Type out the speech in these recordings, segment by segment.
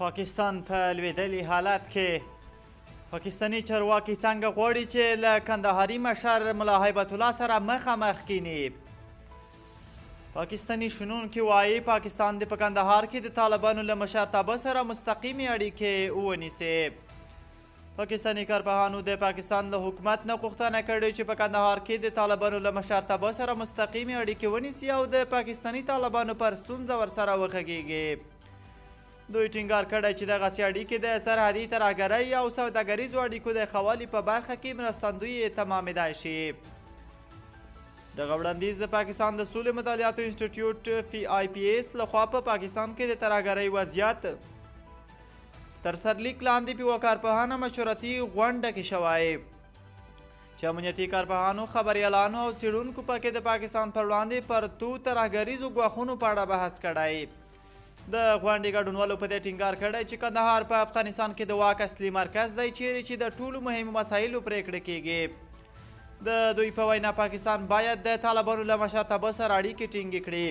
پاکستان په لوېدلي حالت کې. پاکستاني چارواکي څنګه غواړي چې له کندهاري مشر ملا هیبت الله سره مخامخ کیني؟ پاکستاني شنونکي وايي، پاکستان دې په کندهار کې د طالبانو له مشرتابه سره مستقیمې اړیکې ونیسي. پاکستاني کارپوهانو د پاکستان له حکومت نه غوښتنه کړې چې په کندهار کې د طالبانو له مشرتابه سره مستقیمې اړیکې ونیسي او د پاکستاني طالبانو پر ستونزه ورسره وغږیږي. دوی ټینګار کړی چې دغسې اړیکې د سرحدي ترهګرۍ او سوداګریزو اړیکو د ښه والي په برخه کې مرستندویې تمامېدای شي. دغه وړاندیز د پاکستان د سولې مطالعاتو انسټیټیوټ فی آی پي ایس لخوا په پاکستان کې د ترهګرۍ وضعیت تر سرلیک لاندې په یوه کارپوهانه مشورتي غونډه کې شوی، چې امنیتي کارپوهانو، خبریالانو او څېړونکو پکې د پاکستان پر وړاندې پر تو ترهګریزو ګواښونو په اړه بحث کړی. د غونډې ګډونوالو په دې ټینګار کړی چې کندهار په افغانستان کې د واک اصلي مرکز دی، چیرې چې د ټولو مهمو مسایلو پرېکړې کیږي. د دوی په وینا، پاکستان باید د طالبانو له مشرتابه سره اړیکې ټینګې کړي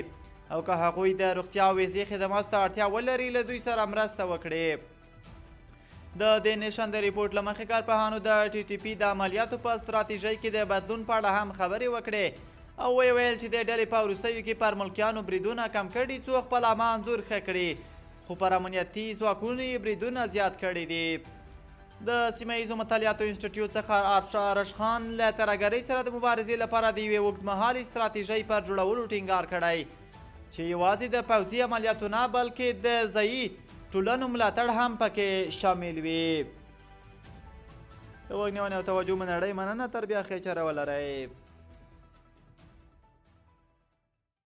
او که هغوی د روغتیا او ویزې خدماتو ته اړتیا ولري، له دوی سره مرسته وکړي. د دې نیشن د رپورټ له مخې، کارپوهانو د ټي ټي پي د عملیاتو په ستراتیژۍ کې د بدلون په اړه هم خبرې وکړې او ویې ویل چې د ډلې په وروستیو کې پر ملکیانو بریدونه کم کړي څو خپل عامه انځور ښه کړي، خو پر امنیتي ځواکونو یې بریدونه زیات کړي دي. د سیمه ییزو مطالعاتو انسټیټیوټ څخه آرش خان له ترهګرۍ سره د مبارزې لپاره د یوې اوږدمهالې ستراتیژۍ پر جوړولو ټینګار کړی، چې یوازې د پوځي عملیاتو نه، بلکې د ځایي ټولنو ملاتړ هم پکې شامل وي. د غوږ نیونې او توجه مو نړۍ مننه. تر بیا ښې چاره ولرئ.